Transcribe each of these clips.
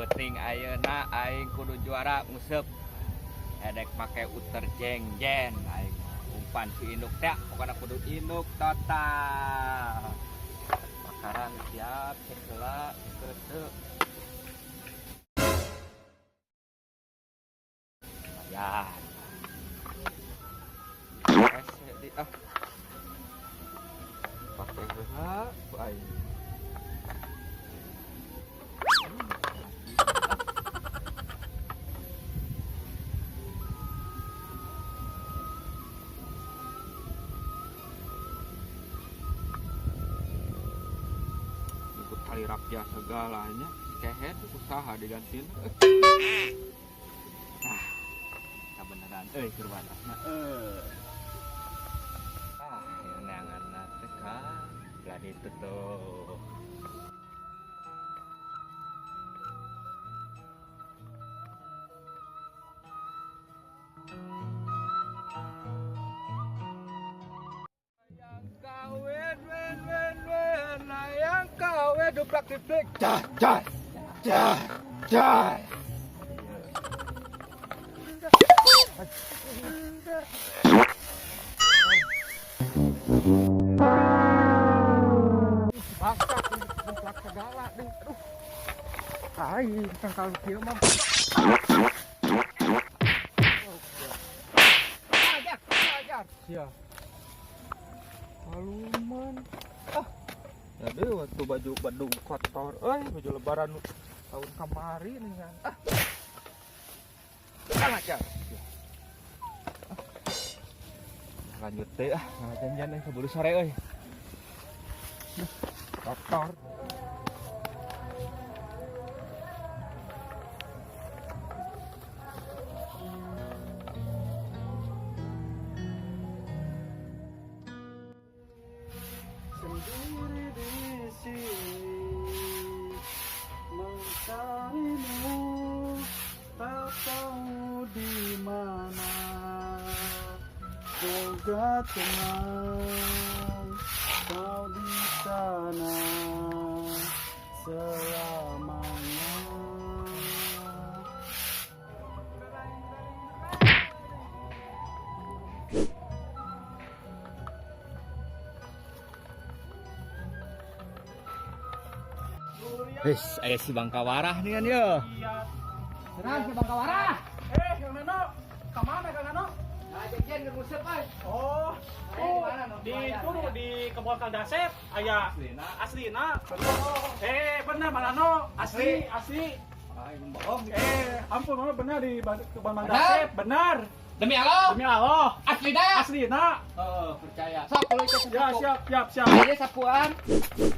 Penting ayeuna aing kudu juara nguseup. Edek make uter jeng-jen aing umpan si induk teh pokona kudu induk total. Makarang siap cek heula teu. Lumayan. Hese di ah. Pake heula ku aing. Ikut tali rapia segalanya, kehet usaha digantiin. Ah, kebenaran euy keur batasna euy. Ah, ieu neanganna teh ka belah ditu tuh. Duplak diplik dah dah dah dah. Masak duplak segala deh. Aduh. Ai, tangkal kieu mah. Ajar, ajar. Sia. Maluman. Ah. Jadi waktu baju Bandung kotor, baju lebaran tahun kemarin nih kan. Ah. Ajar. Ah. Lanjut deh ah, janjian sebelum sore euy. Kotor. Sendiri di sini mencarimu, tak tahu di mana. Semoga tenang kau di sana selamanya. Wis, aya si Bangkawarah nih kan yo. Iya. Serang si Bangkawarah. Kang Nano, kemana Kang Nano? Nah, jejen keur nguseup euy. Oh, di mana, no? di itu di kebun Kang Dasep, aya Aslina. Aslina. Benar Mang Nano, asli, asli. Aing bohong. Ampun Mama benar di kebun Mang Benar? Dasep, benar. Demi Allah. Demi Allah. Aslina. Aslina. Oh, percaya. Sok kalau ikut Ya, sapu. siap, siap, siap. Ayo sapuan.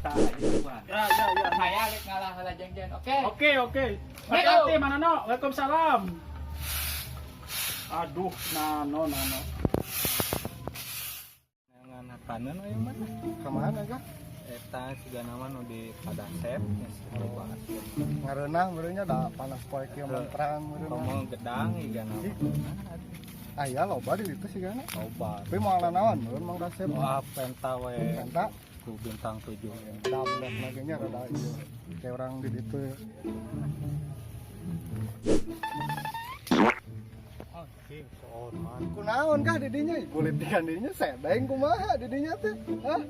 Tah, ayo sapuan. Ya, ya, ya. Saya rek ngalah heula jeng-jen, oke? Oke, oke. Assalamualaikum. Hati-hati Mang Nano. Waalaikumsalam. Aduh, Nano, Nano. Ngan aya mana? Ka mana kah? Eta siga nama nu di Padasep nya loba. Ngareunah meureunnya da panas poe kieu mah terang meureunah. Komo gedang iga nama. Aya loba di ditu sigana. Loba. Tapi moal nanaon meureun Mang Dasep. Wah, penta we. Penta Ku bintang 7. da budak lagi nya rada ieu. Kayak orang di ditu. Kunaon kah didinya? Kulit ikan didinya sedeng kumaha didinya teh? Hah?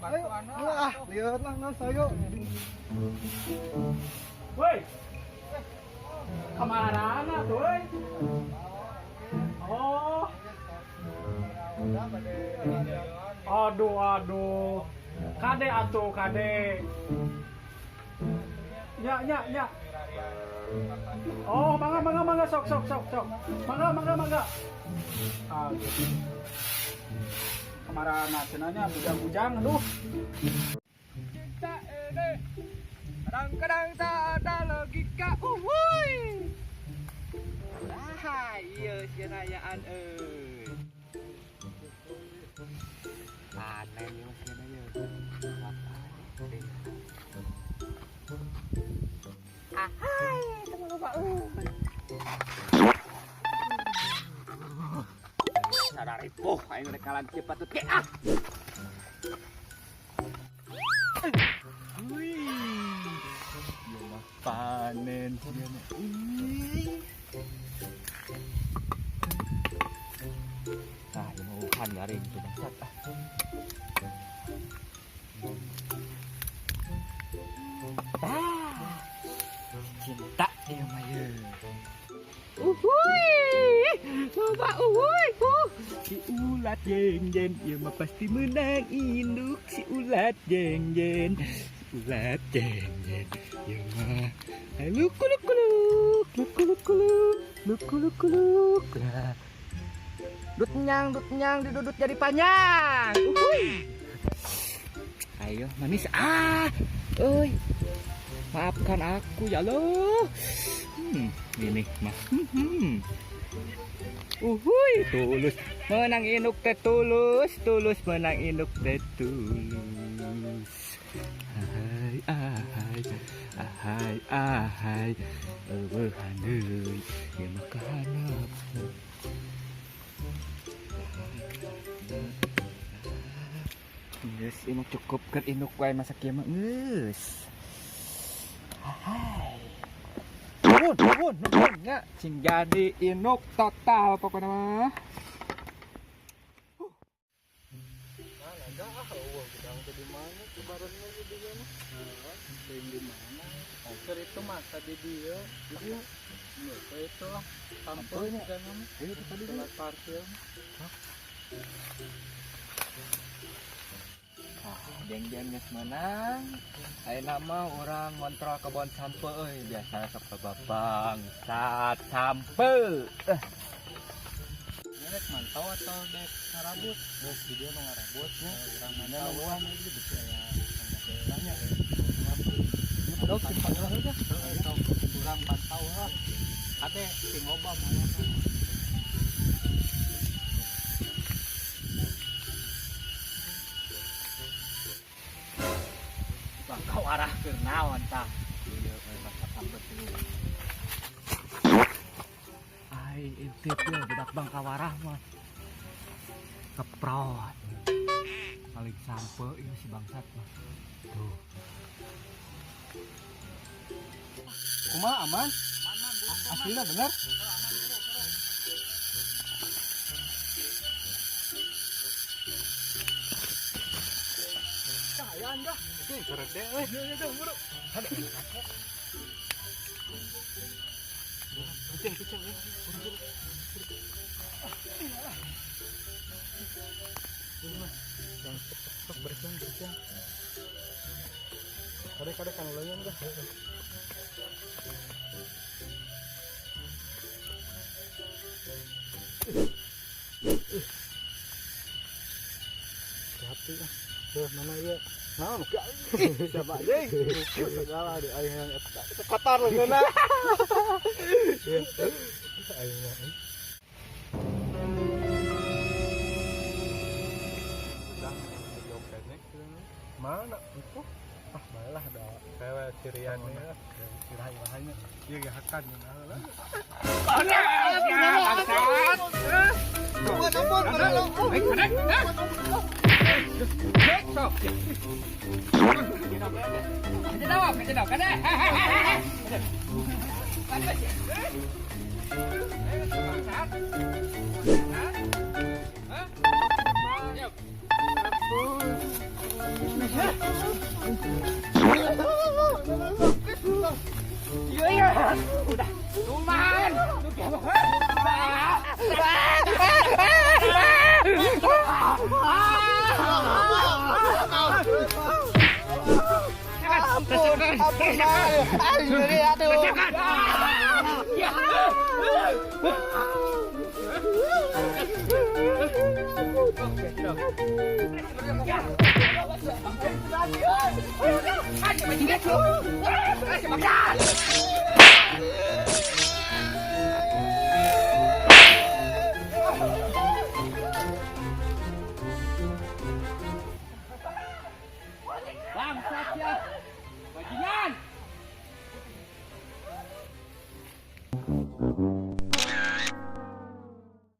Ayo, ah, lieur lah nas ayo. Woi. Kamarana tuh, woi? Oh. Aduh, aduh. Kade atuh, kade. Ya, ya, ya. Oh, mangga, mangga, mangga, sok, sok, sok, sok. Mangga, mangga, mangga. Aduh. Kamarana cenanya bujang-bujang, aduh. Cinta ini kadang-kadang tak ada logika. Uhuy. Ah, iya sia euy. Aneh ieu mah sia ieu. Ahai, teman loba euy. Sadar ripuh aing rek kalan kieu patut ge ah. Wih. Panen sigana. Ih. Ah, ieu mah uhan garing tuh bangsat ah. Ah, cinta ieu mah ye. Uhuy, loba uhuy, Si ulat jeng jen, ieu mah pasti menang induk si ulat jeng jen. Si ulat jeng jen, ieu mah. Luk luk luk, luk luk luk, luk luk luk. Nah. Dut nyang didudut jadi panjang. Uhuy. Ayo manis ah. Euy. Maafkan aku ya Allah. Ini mah. Uhuy, tulus. Menang induk teh tulus, tulus menang induk teh tulus. Ahai, ahai, ahai, ahai. Eueuhan deui, ieu mah kahanap. Geus, ieu mah cukup keur induk wae masak ieu mah geus. Ahai. Nuhun, nuhun, nuhun nya cing jadi induk total pokoknya mah. Mana dah ah eueuh gedang teh di mana kibaranna di dieu mah. Teuing di mana? Keur itu mah tadi dieu. Di dieu. Geus itu lah. Sampeu sigana mah. Ayo teh tadi Tempat parkir. Ah, jeng-jeng geus menang. Ayeuna mah urang ngontrol kebon sampeu euy, biasa sok loba bangsat sampeu. Ini rek mantau atau dek ngarabut? Geus di dieu nu ngarabut nya. Urang mantau Mana mah ieu bisi aya Banyak. Dok, simpan lah aja. Sok urang pantau lah. Ade sing loba moal. Bang kau arah keur naon tah? Ieu euy masak sampeu teh. Ai intip ye budak bangkawarah mah. Keprot. Paling sampeu ieu si bangsat mah. Tuh. Kumaha aman? Aslinya bener? Kayaan dah. Oke, kerede euy. Ieu ieu buru. Kucing, kucing ya. Buru, buru. Buru, mah. Yang sok bersihan, bersihan. Kade-kade kan leungeun dah. Hati-hati ah. Duh, mana ieu? Naon? Siapa anjing? Segala di aing yang eta. Kotor leungeunna. Aing mah. Gedang hijau kenek Mana itu? Ah, malah da Cewek cirian ya. iraha-irahanya. Ieu ge hakan lah. Bangsat. Ampun, ampun, ampun. Sok. Kejedok, kejedok, Iya, udah lumayan. Ampun, ampun. Ayo, aduh. Ayo,